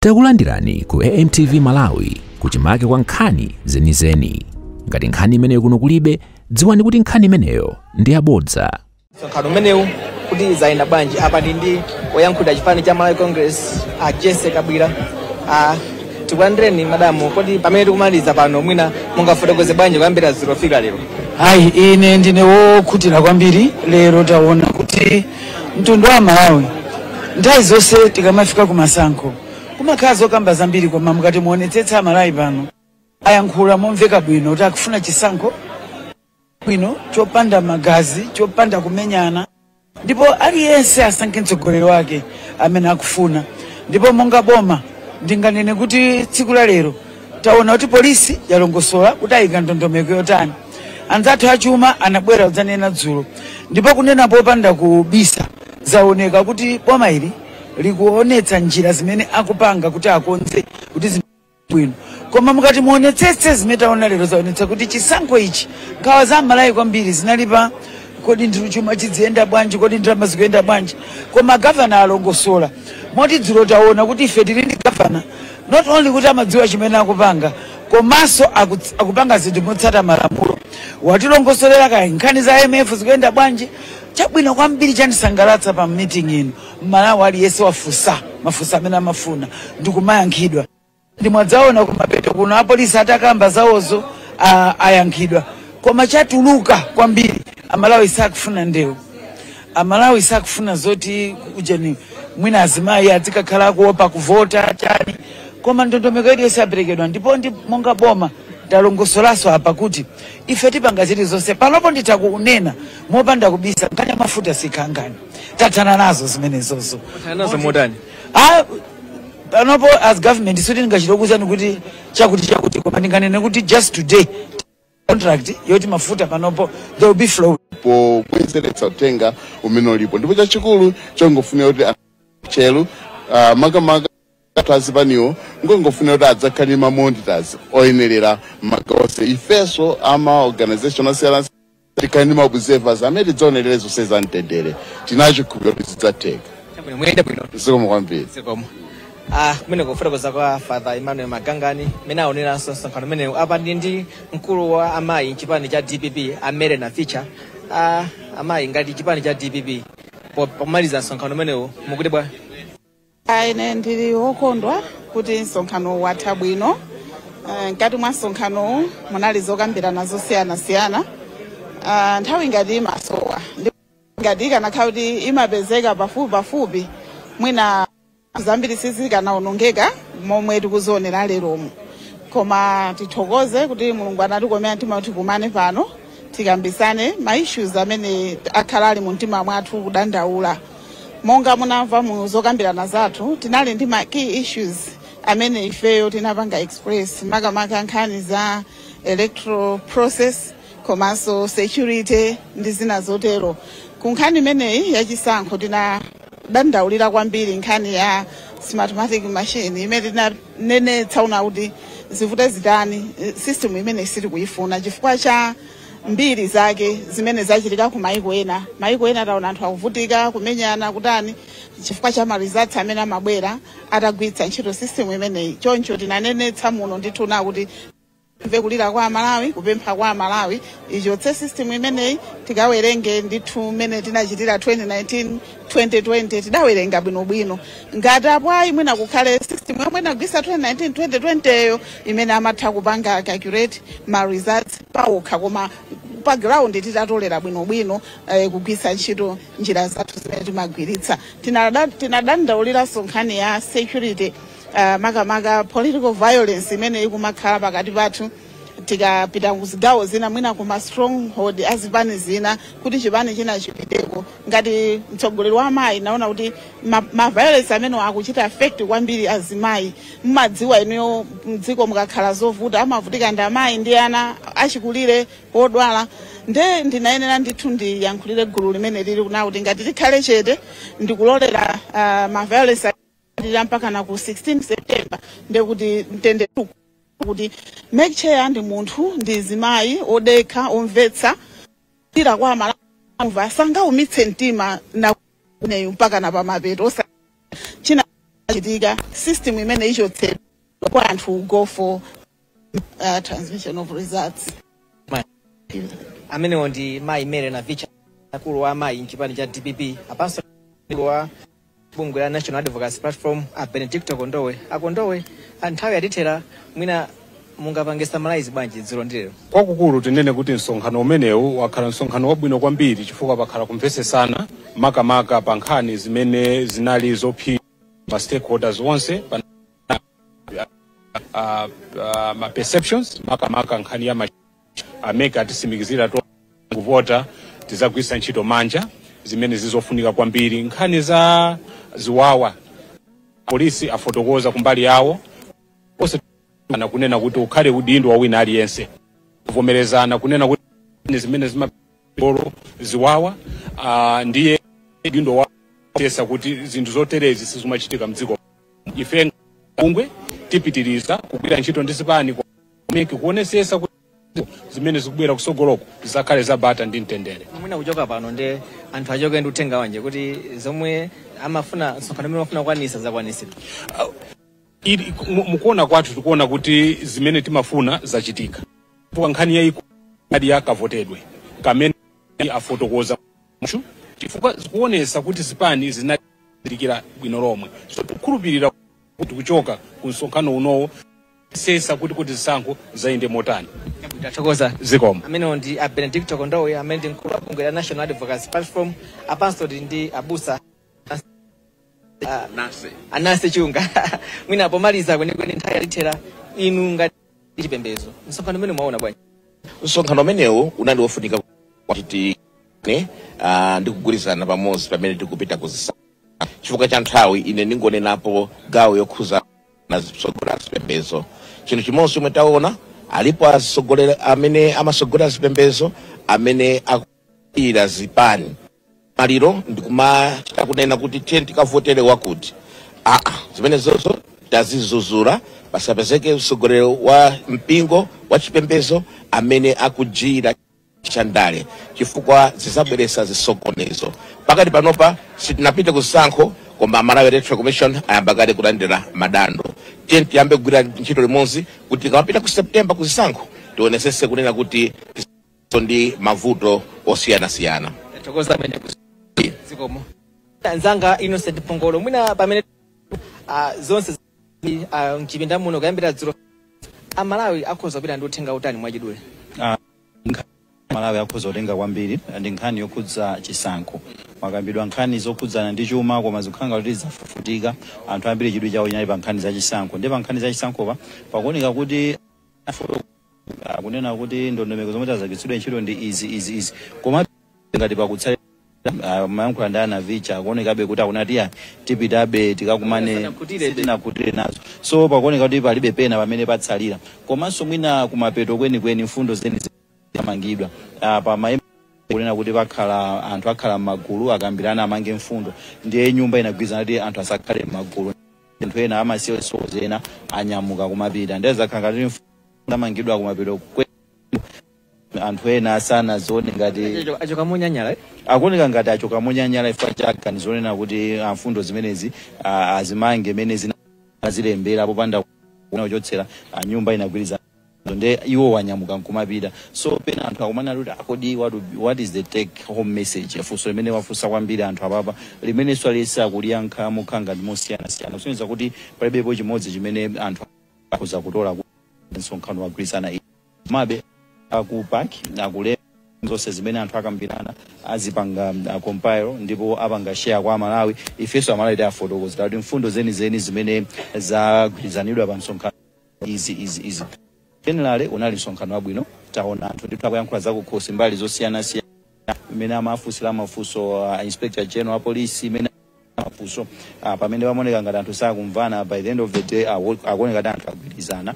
Takulandirani ku AMTV Malawi, kuchimake kwa nkhani zenizeni. Ngati nkhani imeneyo kuno kulibe, dziwani kuti nkhani imeneyo ndi yabodza. Msonkhano umenewu kuti zayenda bwanji? Apa ndi woyankhulira chipani cha Malawi Congress, a Jesse Kabwira. Tikulandireni, madamu. Kodi pamene tikumaliza pano, mwina mungafotokoze bwanji kuyambira dzulo fika lero? Hayi, ine ndine wokhutira kwambiri. Lero taona kuti mtundu wa Malawi, nthawi zonse tikamafika kumasankho kumakhala zokamba zambiri, koma mukati muonetsetsa, Amalawi pano ayankhula momveka bwino kuti akufuna chisankho bwino, chopanda magazi, chopanda kumenyana, ndipo aliyense asankhe mtsogoleri wake amene akufuna. Ndipo monga boma, ndinganene kuti tsiku la lero taona kuti polisi yalongosola kuti ayika ndondomeko yotani. Anzathu achuma anabwera kudzanena dzulo, ndipo kunena popanda kubisa, zaoneka kuti boma ili likuonetsa njira zimene akupanga kuti akonze kuti bwino. Koma mukati muonetsetse zimene taona lero, zaonetsa kuti chisankho ichi, nkhawa za Amalawi kwambiri zinali pa kodi ndiri chuma chiziyenda bwanji, kodi ndalama zikuyenda bwanji. Koma gavana alongosola moti dzulo taona kuti ife tili ndi gavana, not only kuti amadziwa chimene akupanga, komanso akupanga zinthu motsata malamulo. Watilongosolera kaya nkhani za IMF zikuyenda bwanji. Chabwino kwambiri chandisangalatsa pa meeting ino, Mmalawi aliyense wafunsa mafunso amene amafuna ndikumayankhidwa. Ndimwadzaona kumapeto kuno apolisi atakamba zawozo, ayankhidwa. Koma chatuluka kwambiri, Amalawi sakufuna ndewu, Amalawi sakufuna zoti ujeni mwina azimayi azikakhala akuopa kuvota chani. Koma ndondomeko iliyonse yaperekedwa, ndipo ndi monga boma talongosolanso apa kuti ife tipanga zilizonse. Panopo nditha kunena mopanda kubisa, nkhani ya mafuta sikhangani, tathana nazo zimenezozo. Nazo motani? Ah, panopo as government suti ndingachitokuuzani kuti chakuti chakuti, koma ndinganene kuti just today contract yoti mafuta panopo they will be flow. Pobwezeretsa uthenga umene ulipo, ndipo chachikulu chongofunira kuti chelu makamaka azipaniwo ngongofunira kuti adzakhale ma monitors oyenerera m'magawo onse. Ifenso ama organization osiyana tikhale ndi ma observers amene tidzaonerere zonse za mtendere. Tinachikhulupiriro kuti zidzatheka. Chabwino, muyende bwino. Zikomo kwambiri. Zikomo. Kumene kufotokoza kwa Father Emmanuel Magangani mene aoneranso msonkhano umenewu. Apa ndi mkulu wa amayi mchipani cha DPP, a Mary Navicha. Amayi, ngati chipani cha DPP, pomaliza msonkhano umenewu mukuti bwa? Ine ndili wokondwa kuti msonkhano watha bwino. Mkati mwa msonkhanowu munali zokambirana zosiyanasiyana. Nthawi ngati imasowa, ndipo ngati ikanakhala kuti imapezeka pafupi pafupi, mwina zambiri sizikanawonongeka momwe tikuzionera leromu. Koma tithokoze kuti Mulungu anatikomera mtima kuti tikumane pano, tikambisane ma issues amene akhala ali mu mtima mwathu kudandaula. Monga munamva mu zokambirana zathu, tinali ndi ma key issues amene ifeyo tinapanga express, makamaka nkhani za electoral process komanso security ndi zina zotero. Ku nkhani imeneyi yachisankho, tinadandaulira kwambiri nkhani ya Smartmatic machine, imene tinanenetsa una kuti zivute zitani, system imene sitikuyifuna chifukwa cha mbiri zake zimene zachitika ku maiko ena. Maiko ena taona anthu akuvutika, kumenyana, kutani, chifukwa cha ma results amene amabwera atagwiritsa ntchito system imeneyi. Choncho tinanenetsa muno ndithu na kuti mve kulira kwa Amalawi, kupempha kwa Amalawi, ichotse system imeneyi, tikawerenge ndithu mmene tinachitira 2019, 2020, tidawerenga bwinobwino. Ngati apo ayi, mwina kukhale system yomwe inagwisa 2019, 2020 yo, imene amatha kupanga calculate ma results pawokha, koma pa ground titatolera bwinobwino, kugwisa ntchito njira zathu zimene timagwiritsa. Tinadandauliranso nkhani ya security, makamaka political violence imene ikumakhala pakati pathu tikapita kuzigawo zina, mwina kuma stronghold azipani zina, kuti chipani china chipiteko. Ngati mtsogoleri wa amayi, naona kuti ma violence amene akuchita affect kwambiri azimayi. Mmadziwa inuyo, mdziko mukakhala zovuta, amavutika ndi amayi ndi ana achikulire, odwala. Nde ndinayenera ndithu ndiyankhulire gulu limene lili kuna kuti ngati tikhale chete ndikulolera ma violence alira mpaka na ku 16 September, ndekuti mtendere, kuti MEC chair ndi munthu, ndi zimayi odekha, omvetsa lira kwa Amalawi, sangaumitse mtima na kuneyo mpaka na pamapeto. Osa china Chitika system imene ichotsedwa kwa anthu go for transmission of results. Amenewo ndi mayi Mary Navicha, akulu wa amayi mchipani cha DPP. Apanso mkulu wa bungwe la National Advocacy Platform, a Benedicto Kondowe. Akondowe, nthawi yatithera, mwina mungapange summarize bwanji dzulo ndi lero? Kwakukulu tinene kuti msonkhano umenewu wakhala msonkhano wabwino kwambiri, chifukwa pakhala kumvesesana, makamaka pa nkhani zimene zinali zophinja ma stakeholders onse pa ma perceptions, makamaka nkhani ya a MEC atisimikizira to kuvota tizagwisa ntchito manja, zimene zizofunika kwambiri. Nkhani za ziwawa, polisi afotokoza kumbali yawo onse na kunena kuti ukhale udindo wa wina aliyense, kuvomerezana kunena kuti zimene zimabolo ziwawa, ndiye udindo wa tesa kuti zinthu zoterezi sizimachitika mdziko. Ife bungwe tipitiriza kugwira ntchito ndi zipani MEC kuonesesa kuti zimene zikubwera kusogoloko zizakhale zabata ndi mtendere. Mwina kuchoka pano ndi anthu achoke ndi uthenga wanje kuti zomwe amafuna, msonkhano umene amafuna kukwanisa, zakwanisidwa? Mukuona kwathu tikuona kuti zimene timafuna zachitika, chifukwa nkhani yayikulu ali yakavotedwe kamene afotokoza muchu, chifukwa zikuonesa kuti zipani zinatilikira bwino lomwe. So tikukhulupirira kuti kuchoka ku msonkhano unowo sesa kuti zisankho zayende motani. Tathokoza. Zikomo. Amenewo ndi a Benedicto Kondowe, amene ndi mkulu wa bungwe la National Advocacy Platform. Apanso tili ndi abusa Nase. Anase Chunga. Mwina pomaliza kwenikweni, nthawi yatithera, inu ngati chipembedzo, msonkhano umene mwaona bwanji? Msonkhano umenewu unali wofunika kuti ne ndi kugwirizana pamodzi pamene tikupita kuzisankho. Chifukwa cha nthawi, ine ndingonenapo gawo yokhuza na zitsogolera zipembedzo. Chinthu chimodzi chomwe taona, alipo azitsogolera amene amasogolera zipembedzo amene akuyira zipani maliro ndikumachita kunena kuti tiye tikavotere wakuti. Aa, zimene zozo tazizuzura. Pasapezeke mtsogoleri wa mpingo wa chipembedzo amene akujira chandale, chifukwa zizabweretsa zisokonezo. Pakati panopa sitinapite kusankho, koma Malawi Electoral Commission ayamba kale kulandira madando. Tiye tiyambe kugwira ntchito limodzi kuti tikamapita ku September kuzisankho, tionesese kunena kuti ndi mavuto osiyanasiyana. Tathokoza amene, zikomo. Anzanga Innocent Pongolo, mwina pamene zonse mchipinda muno kuyambira dzulo, Amalawi akhoza kupita ndi uthenga utani mwachidule? Malawi akhoza kutenga kwambiri ndi nkhani yokhudza chisankho. Makambidwa nkhani zokhudzana ndi chuma, koma zikukhala kuti zafufutika. Anthu ambiri chidwi chawo chinali pa nkhani za chisankho. Ndi pa nkhani za chisankhopa pakuoneka kuti akunena kuti ndondomeko zomwe tazagwiritsidwe ntchito ndi izi, izi, izi, koma ngati pakutsalira mayankhula ndi Anavicha, akuonekabe kuti akunati ya tipitabe tikakumane. Sanakhutire. Sitinakhutire nazo, so pakuoneka kuti palibe pena pamene patsalira. Komanso mwina kumapeto kwenikweni mfundo zeni zamangidwa pamaye kunena kuti pakhala anthu akhala m'magulu akambirana amange mfundo. Ndiye nyumba inagwirizana kuti anthu asakhale m'magulu, anthu ena amasiye sozi, ena anyamuka kumapita. Ndiye zakhala ngati mfundo amangidwa kumapeto anthu ena sanazione ngati Achoka monyanyala, eh? Akuoneka ngati achoka monyanyala chifukwa cha ganizo lonena kuti mfundo zimenezi azimange mene azilembera popanda kuchotsera. Nyumba inagwirizana, nde iwo wanyamuka nkumapita. So pena anthu akumanena kuti akodi what is the take home message? Funso limene wafunsa kwambiri anthu apapa, limenenso aliyese akuliyankha mokhala ngati mosiyanasiyana, kusonyeza kuti palibepo chimodzi chimene anthu akhoza kutola ku msonkhano wagwirizana. Komabe aku PAC akulemba zonse zimene anthu akambirana, azipanga compile ndipo apanga share kwa Amalawi. Ifenso Amalawi tiafotokozera kuti mfundo zenizeni zimene zagwirizanidwa pa msonkhano izi, izi, izi. Generally unali msonkhano wabwino. Taona anthu ndithu akuyankhula zakukhosi mbali zosiyanasiyana, imene amafunsira mafunso Inspector General wa polisi, imene mafunso pamene pamaoneka ngati anthu sakumvana, by the end of the day akuoneka kuti anthu agwirizana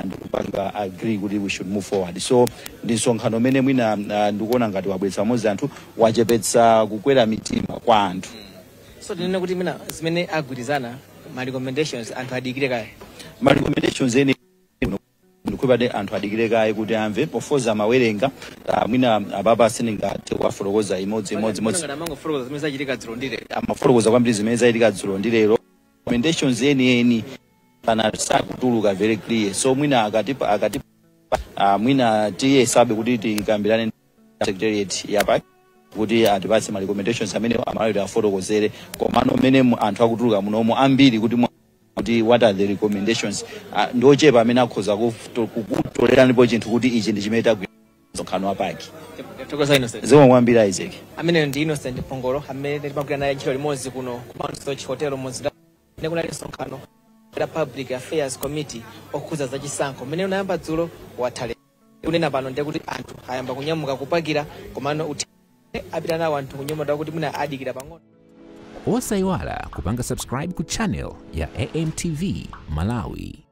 ndikupanga agree kuti we should move forward. So ndi msonkhano umene mwina ndikuona ngati wabweretsa pamodzi anthu, wachepetsa kukwera mitima kwa anthu. So tinene kuti mwina zimene agwirizana, ma recommendations, anthu adikire kaye? Ma recommendations ene ndikuti anthu adikire kaye kuti amve pofoza amawerenga. Mwina apapa sindingathe kuwafotokoza imodzi imodzi imodzi. Ngati amangofotokoza zimene zachitika dzulo ndi lero. Amafotokoza kwambiri zimene zachitika dzulo ndi lero. Recommendations eni pana sakutuluka very clear, so mwina akati mwina tiyesabe kuti tikambirane secretariat ya PAC kuti atipatse ma recommendations amene Amalawi afotokozere. Komano mmene anthu akutuluka munomo ambiri kuti what are the recommendations, ndiochepa amene akhoza kukutoleranipo chinthu kuti ichi ndi chimene tagwira msonkhano wa PAC. Thokoza, Innocent. Zikomo kwambiri, Isaac. Amene ndi Innocent Phongolo, amene timagwira naye ntchito limodzi kuno ku Mount Soche Hotel mumzinda kumene kunali msonkhano la Public Affairs Committee okhudza zachisankho mmene unayamba dzulo, watha lero. Kunena pano ndiye kuti anthu ayamba kunyamuka kupakira, komano uthe apita nawo anthu kunyumba kuti mwina adikira pang'ono. Osayiwala kupanga subscribe ku channel ya AMTV Malawi.